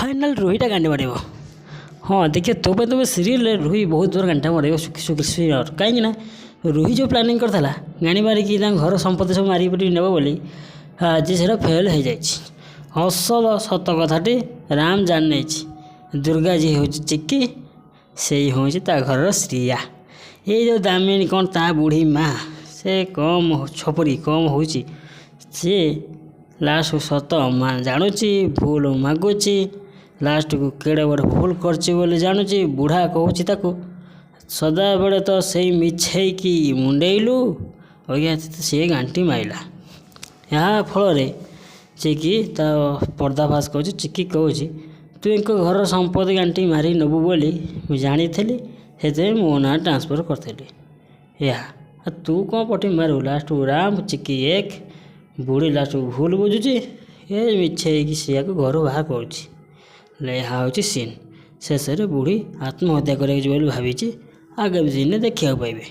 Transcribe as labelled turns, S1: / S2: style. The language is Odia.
S1: ଫାଇନାଲ୍ ରୁହିଟା ଗାଣ୍ଡି ମାରିବ। ହଁ, ଦେଖିବ, ତୋ ପାଇଁ ତୁମେ ସିରିଏଲରେ ରୁହି ବହୁତ ଜୋର ଗାଣ୍ଡିଟା ମାରିବ। କାହିଁକି ନା ରୁହି ଯେଉଁ ପ୍ଲାନିଂ କରିଥିଲା ଗାଣ୍ଡି ମାରିକି ତାଙ୍କ ଘର ସମ୍ପତ୍ତି ସବୁ ମାରି ପିଟି ନେବ ବୋଲି, ଆଜି ସେଇଟା ଫେଲ୍ ହେଇଯାଇଛି। ଅସଲ ସତ କଥାଟି ରାମ ଜାଣିନେଇଛି। ଦୁର୍ଗା ଯିଏ ହେଉଛି ଚିକି, ସେଇ ହେଉଛି ତା ଘରର ଶ୍ରୀୟା। ଏଇ ଯେଉଁ ଦାମିନୀ କ'ଣ ତା ବୁଢ଼ୀ ମା, ସେ କମ୍ ଛପରି କମ୍ ହେଉଛି? ସିଏ ଲାଷ୍ଟକୁ ସତ ମା ଜାଣୁଛି, ଭୁଲ ମାଗୁଛି। ଲାଷ୍ଟକୁ କେଡ଼େ ବଡ଼ ଭୁଲ କରିଛି ବୋଲି ଜାଣୁଛି। ବୁଢ଼ା କହୁଛି ତାକୁ, ସଦାବେଳେ ତ ସେଇ ମିଛେଇକି ମୁଣ୍ଡେଇଲୁ ଅଜ୍ଞା। ସିଏ ଗାଣ୍ଟି ମାଇଲା। ଏହା ଫଳରେ ଚିକି ତା ପର୍ଦ୍ଦାଫାଶ କରୁଛି। ଚିକି କହୁଛି, ତୁ ଏଙ୍କ ଘରର ସମ୍ପତ୍ତି ଗାଣ୍ଟି ମାରି ନେବୁ ବୋଲି ମୁଁ ଜାଣିଥିଲି, ସେଥିପାଇଁ ମୋ ନାଁ ଟ୍ରାନ୍ସଫର୍ କରିଥିଲି ଏହା। ଆଉ ତୁ କ'ଣ ପଟି ମାରିବୁ? ଲାଷ୍ଟକୁ ରାମ ଚିକି ଏକ, ବୁଢ଼ୀ ଲାଷ୍ଟକୁ ଭୁଲ ବୁଝୁଛି, ଏ ମିଛେଇକି ସିଆକୁ ଘରୁ ବାହାର କରୁଛି। ଏହା ହେଉଛି ସିନ୍। ଶେଷରେ ବୁଢ଼ୀ ଆତ୍ମହତ୍ୟା କରିବାକୁ ଯିବ ବୋଲି ଭାବିଛି। ଆଗାମୀ ଦିନରେ ଦେଖିବାକୁ ପାଇବେ।